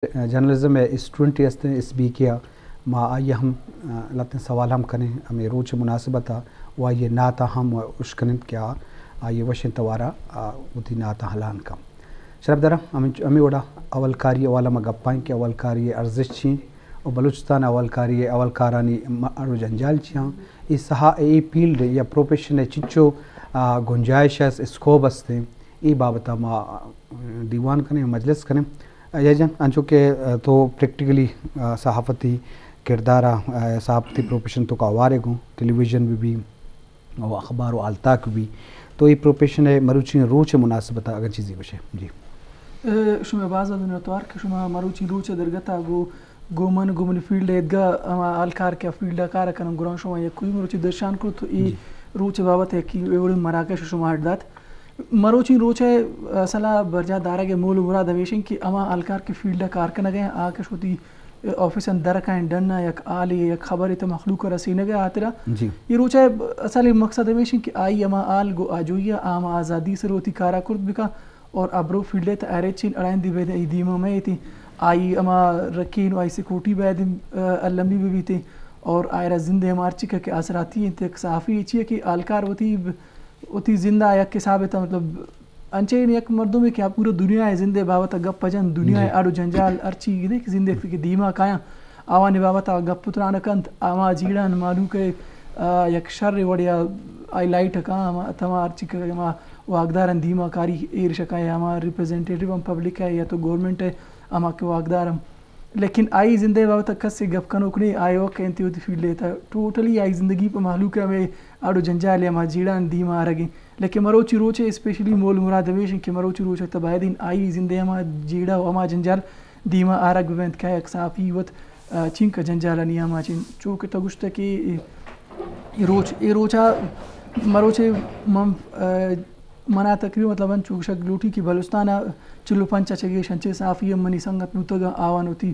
جرنلزم ءِ اسٹوڈنٹے ہستیں، ایس بی کے ءَ، ما آئی ءَ ہم، آ، لہتیں سوال ہم کنیں، ہمے روچ ءِ مناسبت ءَ، و آئی ءِ نعت ءَ ہم اشکنیں کہ آ، آئی ءِ وشیں توار ءَ، آ، وتی نعت ءَ ہلان کن۔ شرپدار، ہمے، ہمے وڑا اولکاری ءِ حوالہ ءَ ما گپ ءَ ایں کہ اولکاری ءِ ارزشت چی ایں و بلوچستان ءِ اولکاری ءِ اولکارانی م-، اڑ و جنجال چی آں، اے سہا-، اے فیلڈ یا پروفیشن ءِ چنچو، آ، گنجائش است، اسکوپ است ایں، اے بابت ءَ ما، آ، دیوان کنیں، مجلس کنیں۔ آ، یا جان، انچو کہ، آ، تو پریکٹیکلی، آ، صحافتی کردار ءَ، آ، صحافتی پروفیشن ءِ توکا ہوار ئے گوں، ٹیلی ویژن بہ بی، و اخبار و آلتاک بہ بی، تو اے پروفیشن ءِ مروچی روچ ءِ مناسبت ءَ اگاں چیزے گوشے؟ جی۔ اے، شما باز باز منتوار کہ شما مروچی روچ ءِ درگت ءَ گوں، گوں من، گوں منی فیلڈ ءِ ایدگہ ہما ہالکار کہ فیلڈ ءَ کار کنن، گڑا شما یک کوئی مروچی درشان کرت، تو اے جی۔ روچ ءِ بابت ءَ یکے اے وڑیں مراگش شما اڈ دات۔ مروچی روچ ءِ اصل ءَ برجاہ دارگ ءِ مول و مراد ہمیش انت کہ ہما ہالکار کہ فیلڈ ءَ کار کنگ ءَ انت، آ کہ وتی آفیس ءَ در کائیں، ڈن ءَ یک حالے، یک خبرے تہ مخلوق ءَ رسینگ ءِ ہاترا۔ جی۔ اے روچ ءِ اصل مقصد ہمیش انت کہ آئی ہما حال گوں آجوئی ءَ، ہما آزادی سر وتی کار ءَ کرت بکن اور ابرو فیلڈ ءِ تہ ہر ہچ اڑائیندی بید اے دیما مہ ایتیں۔ آئی ہما رکین و آئی سیکورٹی باید، آ، المی بہ بیتیں اور آئرا زند ءِ ہما ہرچی کہ آسراتی انت، یک صحافی چی کہ ہالکار وتی، وتی زند ءَ یک حساب ءَ تہ مطلب انچیں یک مردمے کہ آ پورا دنیا ءِ زند ءِ بابت ءَ گپ ءَ جنت، دنیا ءِ جی۔ اڑ و جنجال ہرچی گدے کہ زند ءِ کہ دیما کایاں، آوانی بابت ءَ گپ ءُ تران کنت، ہما جیڑان مہلوک ءِ، آ، یک شر وڑے ءَ ہائی لائٹ کاں، ہما تما ہرچی کہ ہما واکداران دیما کاری ایر شکا یا ہما ریپرزنٹیٹیو ہم پبلک ءِ یا تو گورنمنٹ ءِ ہما کہ واکدار ہم۔ لیکن آئی زند ءِ بابت ءَ کسے گپ کنوک نہ، آئی اوک انت وتی فیلڈ ءِ تہ ٹوٹلی آئی زندگی پہ مہلوک ءِ ہمے اڑ و جنجال ءِ ہما جیڑان دیما آرگ انت۔ لیکن مروچی روچ ءِ اسپیشلی مول مراد ہمیش انت کہ مروچی روچ ءِ تہ باید انت آئی زند ءِ ہما جیڑہ و ہما جنجال دیما آرگ بہ بنت کہ یک صحافی وت، آ، چنکہ جنجالانی ہما چین چو کہ تو گوشتہ کہ اے، اے روچ، اے روچ ءَ مروچ ءَ من، آ، منا تقریباً مطلب انچو گوشگ لوٹی کہ بلوچستان ءَ چل و پنچ ءَ چہ گیش انچیں صحافی ہم منی سنگت بوتگ آں، آوان وتی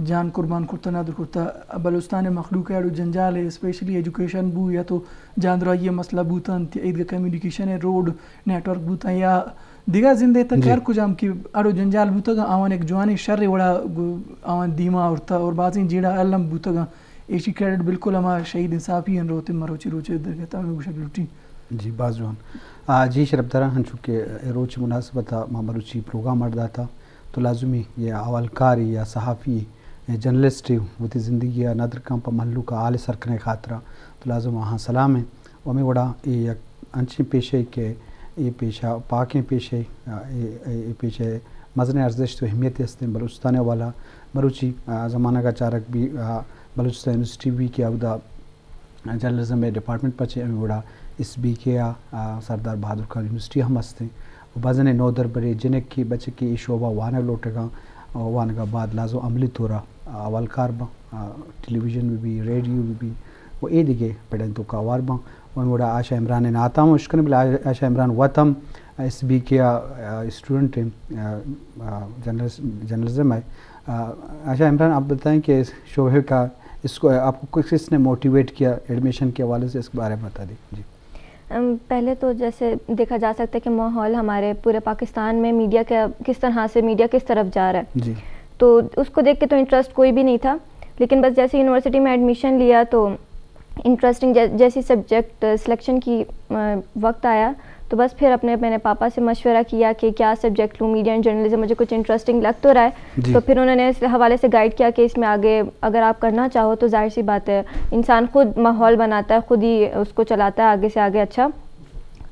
جان قربان کرتہ، ندر کرتہ۔ بلوچستان ءِ مخلوق ءِ اڑ و جنجال ءِ، اسپیشلی ایجوکیشن بو یا تو جاندراہی ءِ مسئلہ بوتنت، یا ایدگہ کمیونیکیشن ءِ روڈ نیٹورک بوتاں یا دگہ زند ءِ تہ جی۔ ہر کجام کہ اڑ و جنجال بوتگ آں، آوان یک جوانیں شر وڑا گو-، آوان دیما آورتہ اور بازیں جیڑہ الم بوتگ آں۔ ایشی کریڈٹ بالکل ہما شہید انصافی آں روت مروچی روچ ءِ درگت ءَ ہمے گوشگ لوٹی۔ جی، باز جوان۔ آ، جی شرپدار، انچو کہ اے روچ ءِ مناسبت ءَ ما مروچی پروگرام اڈ داتہ، تو لازمی اے احوالکارے یا صحافی یا جرنلسٹے وتی زندگی ءَ ندر کن پہ مہلوک ءَ حال ءِ سر کنگ ءِ خاطر ءَ، تو لازم آہاں سلام ایں۔ و ہمے وڑا اے یک انچیں پیشے کہ اے پیشہ پاکیں پیشے، آ، اے، اے، اے پیشہ ءِ مزنیں ارزشت و اہمیت استیں بلوچستان ءِ حوالہ۔ مروچی، آ، زمانگ ءَ چارگ بی، آ، بلوچستان یونیورسٹی بی کہ اودا جرنلزم ءِ ڈپارٹمنٹ پچے، ہمے وڑا ایس بی کے ءَ، آ، سردار بہادر خان یونیورسٹی ہم ہستیں۔ و بازیں نودربرے جنکے بچکے اے شعبہ وانگ لوٹگ آں، آ، وانگ ءَ بعد لازم عملی طور ءَ، آ، احوالکار باں، آ، ٹیلی ویژن بہ بی، ریڈیو بہ بی، و اے دگہ پڑھیں توکا ہوار باں۔ و ہمے وڑا آشا عمران ءِ نعت ءَ ہم اشکنیں، بلے آ-، آشا عمران وت ہم ایس بی کے ءِ، آ، اسٹوڈنٹ ایں، آ، آ، جرنلس-، جرنلزم ءِ۔ آ، آشا عمران، آپ بتائیں کہ اس شعبے کا، اس کو، آپ کو کس، کس نے موٹیویٹ کیا ایڈمیشن کے حوالے سے، اس کے بارے میں بتا دیں۔ جی۔ ام، پہلے تو جیسے دیکھا جا سکتا ہے کہ ماحول ہمارے پورے پاکستان میں میڈیا کا کس طرح سے، میڈیا کس طرف جا رہا ہے۔ جی۔ تو اس کو دیکھ کے تو انٹرسٹ کوئی بھی نہیں تھا، لیکن بس جیسے یونیورسٹی میں ایڈمیشن لیا تو انٹرسٹنگ جے-، جیسی سبجیکٹ سلیکشن کی، آ، وقت آیا تو بس پھر اپنے، میں نے پاپا سے مشورہ کیا کہ کیا سبجیکٹ لوں، میڈیا اینڈ جرنلزم مجھے کچھ انٹرسٹنگ لگ تو رہا ہے۔ جی۔ تو پھر انہوں نے اس حوالے سے گائیڈ کیا کہ اس میں آگے اگر آپ کرنا چاہو تو ظاہر سی بات ہے انسان خود ماحول بناتا ہے، خود ہی اس کو چلاتا ہے آگے سے آگے۔ اچھا،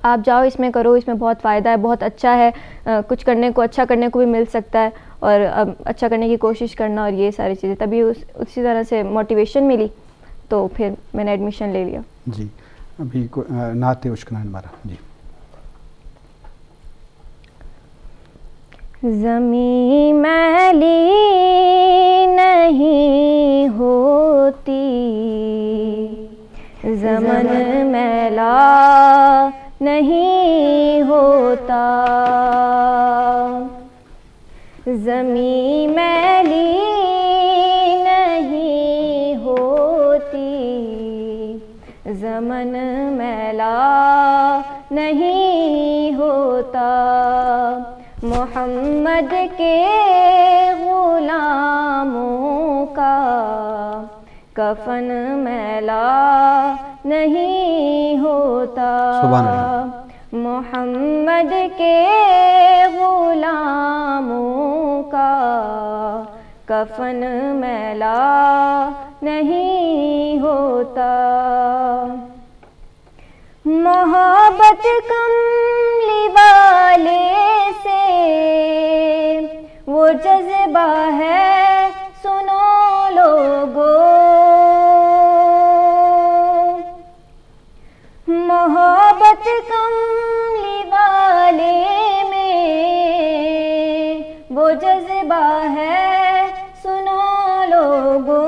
آپ جاؤ، اس میں کرو، اس میں بہت فائدہ ہے، بہت اچھا ہے، آ، کچھ کرنے کو، اچھا کرنے کو بھی مل سکتا ہے اور، آ، اچھا کرنے کی کوشش کرنا اور یہ ساری چیزیں۔ تبھی اس، اسی طرح سے موٹیویشن ملی تو پھر میں نے ایڈمیشن لے لیا۔ جی، ابھی کو-، آ، نعت اشکنائیں مارا۔ جی۔ زمین میلی نہیں ہوتی، زمن میلا نہیں ہوتا۔ زمین میلی نہیں ہوتی، زمن میلا نہیں ہوتا۔ محمد کے غلام کفن میلا نہیں ہوتا۔ سبحان اللہ۔ محمد کے غلاموں کا کفن میلا نہیں ہوتا۔ محبت کملی والے سے وہ جذبہ ہے، سنو لوگو۔ محبت کملی والے میں وہ جذبہ ہے، سنو لوگو۔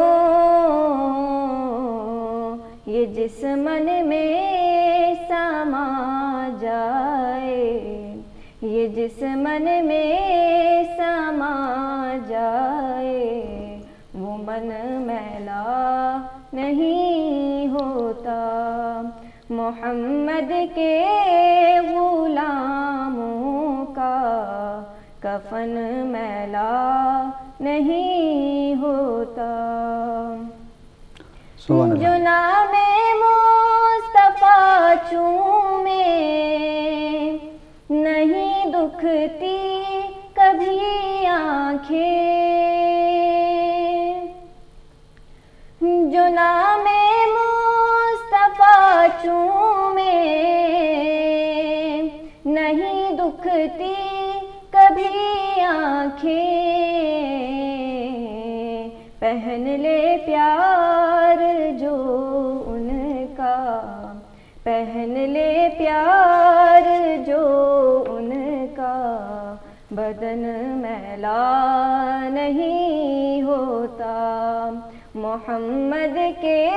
یہ جس من میں سما جائے، یہ جس من میں سما جائے، وہ من میلا نہیں ہوتا۔ محمد کے غلاموں کا کفن میلا نہیں ہوتا۔ سبحان اللہ۔ جو نام مصطفیٰ چومے، نہیں دکھتی کبھی آنکھیں۔ جو نام مصطفیٰ چومے، نہیں دکھتی کبھی آنکھیں۔ پہن لے پیار جو ان کا، پہن لے پیار جو ان کا، بدن میلا نہیں ہوتا۔ محمد کے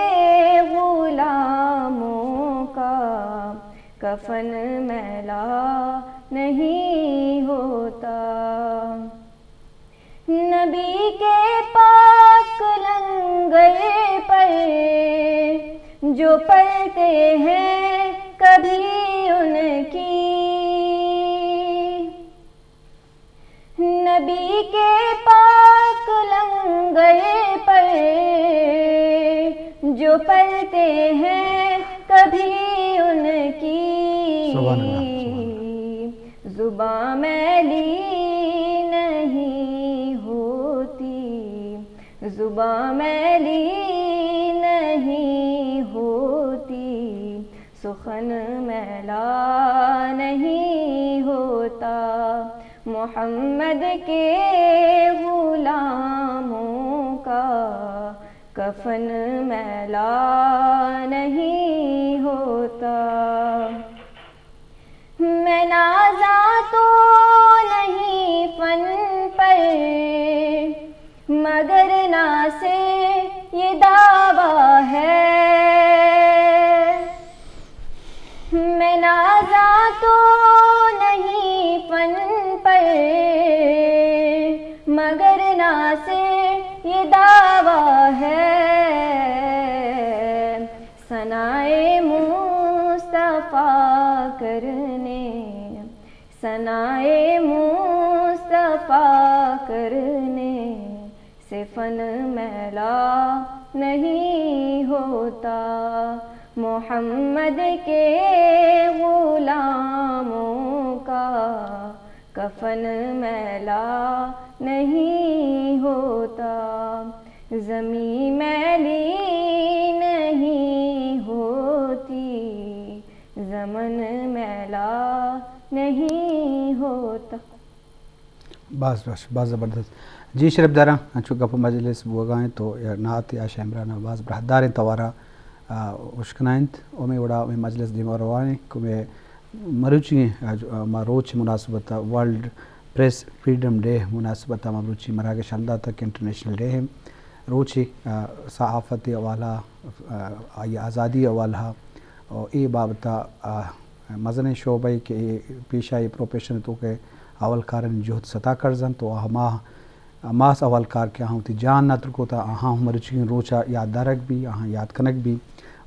غلاموں کا کفن میلا نہیں ہوتا۔ نبی کے پاک لنگر پر جو پلتے ہیں کبھی ان کی، نبی کے پاک لنگر پر جو پلتے ہیں کبھی ان کی، سبحان اللہ، سبحان اللہ۔ زباں میلی نہیں ہوتی، زباں میلی نہیں ہوتی، سخن میلا نہیں ہوتا۔ محمد کے غلاموں کا کفن میلا نہیں ہوتا۔ میں نازاں تو نہیں فن پر، مگر ناز سے یہ دعویٰ ہے۔ میں نازاں تو نہیں فن پر، مگر ناز سے یہ دعویٰ ہے۔ ثنائے مصطفیٰ کرنے، ثنائے مصطفیٰ کرنے سے فن میلا نہیں ہوتا۔ محمد کے غلاموں کا کفن میلا نہیں ہوتا۔ زمین میلی نہیں ہوتی، زمن میلا نہیں ہوتا۔ باز وش، باز زبردست۔ جی شرپداراں، انچو گپ مجلس بوگا انت تو یا نعت یا شہ عمران ءَ باز براہداریں توارا، آ، اشکنائینت۔ و ہمے وڑا ہمے مجلس دیما روان انت کہ ہمے مروچی، آ، جو، آ، ما روچ مناسبت ءَ، ورلڈ پریس فریڈم ڈے مناسبت ءَ ما مروچی مراگش ہند داتگ کہ انٹرنیشنل ڈے ایں۔ روچے، آ، صحافت ءِ حوالہ، آ، آئی آزادی ءِ حوالہ، و اے بابت ءَ، آ، مزنیں شعبہ کہ اے پیشہ اے پروفیشن ءِ توک ءَ اہوالکارانی جہد ستا کرز انت و ہما، ہما اہوالکار کہ آہاں وتی جان نتر کت، آہاں ہم مروچیگیں روچ ءَ یات دارگ بی، آہاں یات کنگ بی۔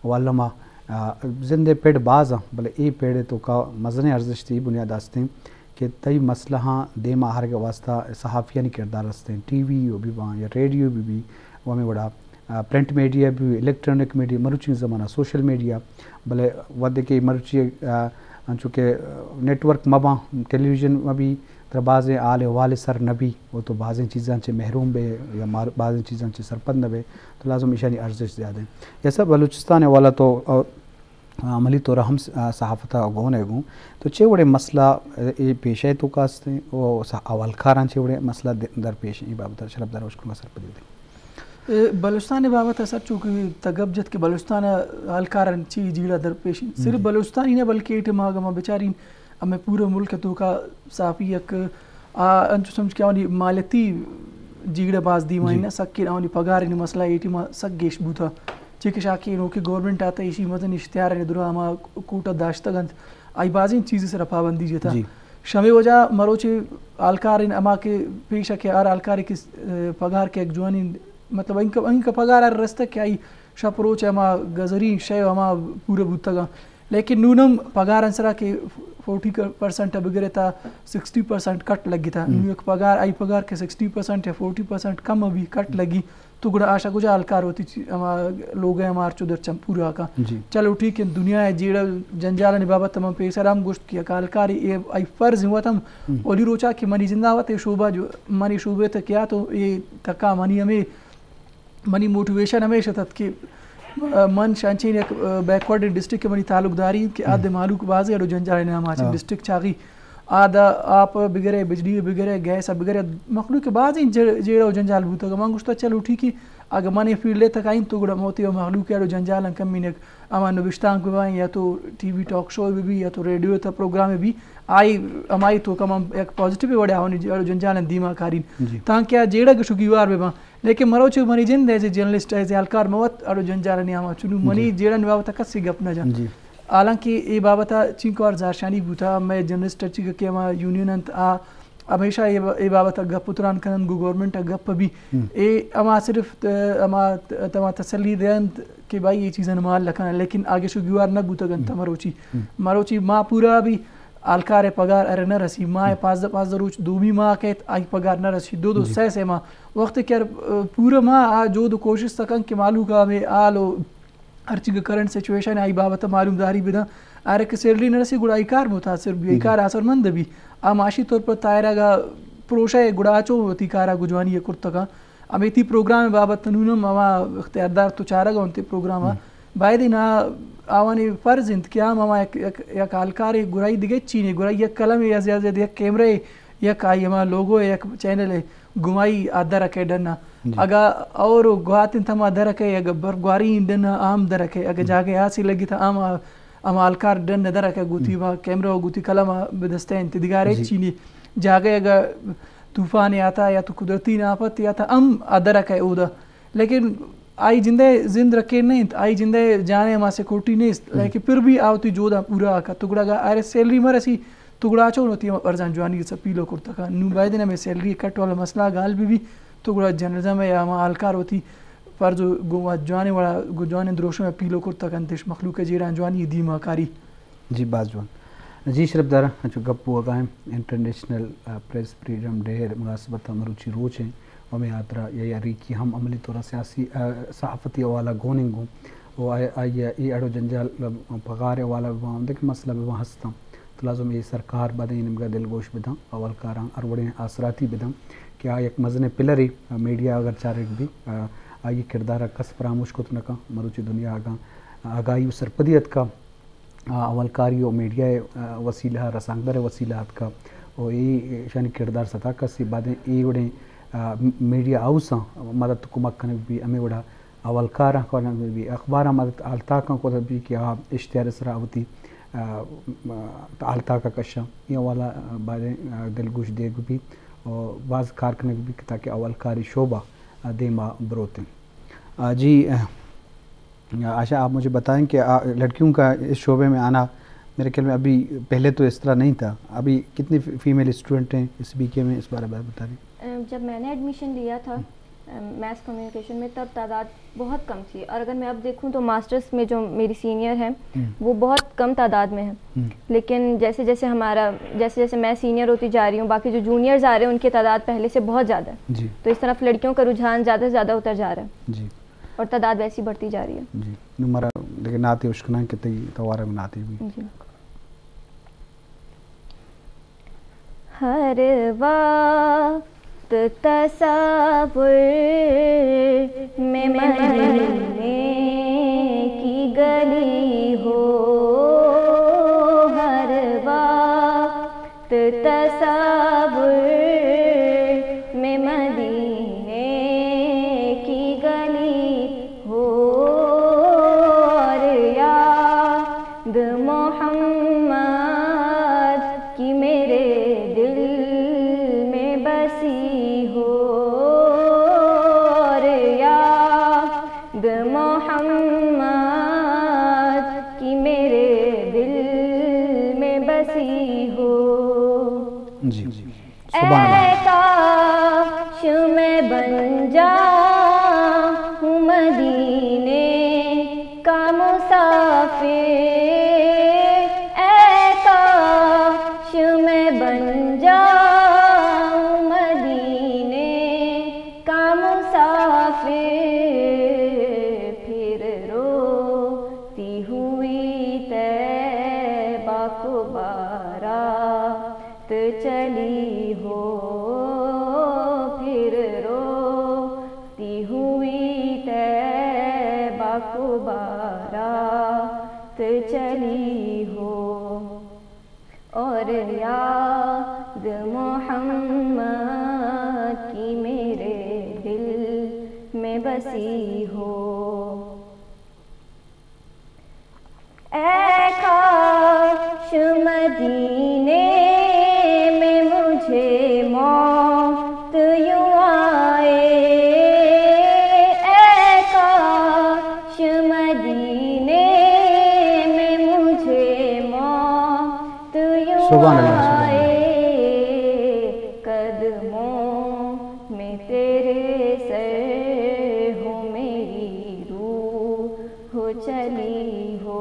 و الما، آ، زند ءِ پڑ باز انت، بلے اے پڑ ءِ توک ءَ مزنیں ارزشت اے بنیاد ءَ است انت کہ تئی مسئلہاں دیما آرگ ءِ واستہ صحافیانی کردار است انت، ٹی وی و بہ باں یا ریڈیو بہ بی، و ہمے وڑا آ، پرنٹ میڈیا بی، الیکٹرانک میڈیا، مروچی زمانہ سوشل میڈیا، بلے وھدے کہ مروچی، آ، انچو کہ نیٹ ورک مہ باں، ٹیلی ویژن مہ بی، ترا بازیں حال احوال سر نہ بی، و تو بازیں چیزاں چہ محروم بے یا مار-، بازیں چیزاں چہ سرپد نہ بے، تو لازم ایشانی ارزش زیادہ ہیں۔ یا سب بلوچستان والا تو، آ، عملی طور ہم س-، آ، صحافت ء گون ء گوں۔ تو چے وڑیں مسئلہ، اے، اے پیشہ ء توکا است انت و س-، اولکاراں چے وڑیں مسئلہ د-، درپیش انت؟ اے بابت ء شرپ دار وش کنگ ء سرپدی بدے۔ اے، بلوچستان ء بابت ء سر چو کہ تہ گپ جت کہ بلوچستان ء اولکاراں چی جیڑہ درپیش انت۔ صرف جی۔ بلوچستان ہی نہ بلکہ اے ٹائم ء اگاں ما بچاریں ہمے پورے ملک ء توکا صحافی یک آ انچو سمجھ کہ آوانی مالیاتی جیڑہ باز دیما جی۔ انت، سکیں آوانی پگار ء مسئلہ اے ٹائم ء سک گیش بوتا۔ چے کہ شاکے نوکیں گورنمنٹ آتا ایشی مزن اشتہار ء درا ہما کوٹا داشتگ انت، آئی بازیں چیز سرا پابندی جتا۔ جی۔ شمے وجہ مروچی ہالکار ان ہما کہ پیش کہ ہر ہالکارے کہ، اه، پگار کہ یک جوانیں، مطلب انکا، انکا پگار ہر رستہ کہ آئی شپ روچ ہما گزری شے ہما پورا بوتگا۔ لیکن نون ہم پگار انسرا کہ فورٹی پرسنٹ بگرے تا سکسٹی پرسنٹ کٹ لگی تا۔ ہم۔ نون یک پگار، آئی پگار کہ سکسٹی پرسنٹ یا فورٹی پرسنٹ کم بھی کٹ لگی، تو گڑا آشا کجا ہالکار ہوتی چی-، ہما لوگ ہے ہما ہرچو درچم پورا کا۔ جی۔ چلو ٹھیک ہے، دنیا ہے جیڑا جنجالانی بابت ہم پیسر ہم گوشت کہ یک ہالکاری اے آئی فرض ہوت ہم ہم۔ اولی روچا کہ منی زندہ ہوت اے شعبہ جو منی شعبے تک کیا تو اے تکا منی ہمیں منی موٹیویشن ہمیش اتت کہ، آ، من شانچین یک، آ، بیکورڈ ڈسٹرکٹ کہ منی تعلق داری کہ آ دے مہلوک بازیں اڑو جنجال نام آچی ہاں۔ ڈسٹرکٹ چاغی آ دا آپ بگرے، بجلی بگرے، گیس بگرے، مخلوق بازیں ج-، جیڑہ و جنجال بوتگ۔ من گوشتا چلو ٹھیک ہے، اگہ من اے فیلڈ تک آئین تو گڑا موتی و مخلوق اڑو جنجال کم مینک، اما نبشتانک ببائیں یا تو ٹی وی ٹاک شو ببی یا تو ریڈیو تا پروگرام بی، آئی ہمائی تو کم یک پازیٹیو وڑے آونی اڑو جنجال دیما کارین۔ جی۔ تانکہ آ جیڑہ گشو گیوار بباں۔ لیکن مروچی منی جند as a journalist, as a ہلکار موت اڑو جنجال نیاما چنو منی جی۔ جیڑہ نی بابت کسی گپ نہ جان۔ جی۔ حالانکہ اے بابت چینکوار زارشانی بوتا، مئے جرنلسٹ چی کہ ہما یونین انت آ ہمیشہ اے با-، اے بابت گپ تران کنن گو گورنمنٹ گپ بھی۔ ہم۔ اے ہما صرف ت-، ہما ت-، تما تسلی دینت کہ بھائی اے چیزن مال لکھن، لیکن آگے شو گیوار نہ بوتگن ہم۔ تمروچی۔ ہم۔ مروچی ما پورا بھی ہالکار ء پگار ارے نہ رسی، ماہ ء ہم۔ پانزدہ، پانزدہ روچ دومی ماہ کیت، آئی پگار نہ رسی، دو دو جی۔ سہ سہ ماہ۔ وقت کہ ار-، پورا ماہ آ جہد و کوشست کن کہ مہلوک ء ہمے حال و ہرچی کہ کرنٹ سچویشن آئی بابت معلوم داری بدن۔ ہر ایک سیلری نہ رسی گڑا آئی کار متاثر بی، آئی جی۔ کار اثر مند بی۔ آ معاشی طور پر تائرہ گا پروشہ گڑا چو وتی کارا گجوانی کرتگا۔ ہمے تی پروگرام بابت نون ہم ہما اختیاردار تو چارگ انت پروگرام ء۔ ہم۔ باید نا آوانی فرض انت کہ ہم ہما یک، یک، یک ہالکارے گرائی دگہ چینے، گرائی یک قلمے یا زیادہ زیادہ یک کیمرہ، یک آئی ہما لوگو، یک چینل گمائی آ درک ڈنا۔ جی۔ اگا اور گوات انت ہما درک، اگا برگواری ڈنا آم درک، اگا جی۔ جاگہ آسی لگی تا آم آ ہما ہالکار ڈن ندر کہ گوتی ہم۔ ما کیمرہ و گوتی قلم بدستے انت، دگارے جی۔ چینی جاگہ اگہ طوفان آتا یا تو قدرتی نافت آتا ہم ادر کہ اودا۔ لیکن آئی جندے زند رکھے نہیں انت، آئی جندے جانے ہما سیکورٹی نہیں است، ہم۔ لیکن پھر بھی آوتی جودا پورا آکا۔ تو گڑا اگا آئرے سیلری مرسی، تو گڑا چون ہوتی ہم ارزان جوانی سپیلو کرتا کا۔ نو باید ہمیں سیلری کٹ والا مسئلہ گال بھی بھی، تو گڑا جرنلزم یا ہما ہالکار ہوتی فرض و گوں جوانیں وڑا، گوں جوانیں دروشم ء پیلو کرتگ انت اش مخلوق ء جیڑاں جوانی ء دیما کاری۔ جی، باز جوان۔ جی، شرپ دار، انچو گپ بوگا ہیں، انٹرنیشنل، آ، پریس فریڈم ڈے ء مناسبت ء مروچی روچ ہیں، و ہمیں ہاترا یا، یا ریکی ہم عملی طور سیاسی، آ، صحافتی حوالہ گون ہیں گوں، و آئی، آئی ء اے اڑو جنجال، آ، پگار حوالہ بباں، دگہ مسئلہ بباں ہستاں۔ تو لازم اے سرکار باید اے نیمگا دلگوش بداں، اولکاراں ہر وڑیں آسراتی بداں کہ آ یک مزنیں پلرے میڈیا اگر چارگ بی، آ، آئی کردار ء کس فراموش کت نہ کن۔ مروچی دنیا اگاں آگاہی و سرپدی اتکا، آ، اولکاری و میڈیا ء، آ، وسیلہ، رسانکدر ء وسیلہ اتکا و اے ایشانی کردار ستا کسی۔ بعد اے وڑیں، آ، میڈیا ہاؤساں مدد کمک کنگ بی، ہمیں وڑا اولکاراں کنگ بی، اخباراں مدد آلتاکاں کت بی کہ آ اشتہار سرا وتی، آ، آلتاکا کشاں۔ اے حوالہ، آ، باریں، آ، دلگوش دیگ بی و باز کار کنگ بی کہ تاکہ اولکاری شعبہ، آ، دیما بروتیں۔ آ، جی، آ، آشا، آپ مجھے بتائیں کہ، آ، لڑکیوں کا اس شعبے میں آنا میرے خیال میں ابھی پہلے تو اس طرح نہیں تھا، ابھی کتنی فی-، فیمیل اسٹوڈنٹ ہیں اس بی کے میں، اس بارے میں بتا دیں۔ ام، جب میں نے ایڈمیشن لیا تھا، ام، میس کمیونیکیشن میں، تب تعداد بہت کم تھی، اور اگر میں اب دیکھوں تو ماسٹرز میں جو میری سینئر ہیں، ہم۔ وہ بہت کم تعداد میں ہیں۔ ہم۔ لیکن جیسے جیسے ہمارا، جیسے جیسے میں سینئر ہوتی جا رہی ہوں، باقی جو جونیئرز آ رہے ہیں، ان کی تعداد پہلے سے بہت زیادہ ہے۔ جی۔ تو اس طرف لڑکیوں کا رجحان زیادہ سے زیادہ ہوتا جا رہا ہے۔ جی۔ اور تعداد ویسی بڑھتی جا رہی ہے۔ جی، نوں مارا دگہ نعتے اشکناں کہ تئی توار ءَ نعتے بھی۔ جی۔ ہر وقت تصور میں مدینے کی گلی ہو، ہر وقت تصور میں مدینے کی گلی ہو، اور یاد محمد کی میرے دل میں بسی ہو، اور یاد محمد کی میرے دل میں بسی ہو۔ جی۔ سبحان اللہ۔ اے کاش میں بن جاؤں مدینے کا مسافر، اے کاش میں بن جاؤں مدینے کا مسافر، پھر روتی ہوئی طیبہ کو بارات چلی ہو، پھر روتی ہوئی طیبہ کو بارات چلی ہو، اور یاد محمد کی میرے دل میں بسی ہو۔ اے کاش مدینے میں مجھے موت یوں آئے، اے کاش مدینے میں مجھے موت یوں سبحان اللہ، سبحان اللہ۔ آئے، قدموں میں تیرے سر ہو، میری روح ہو چلی ہو۔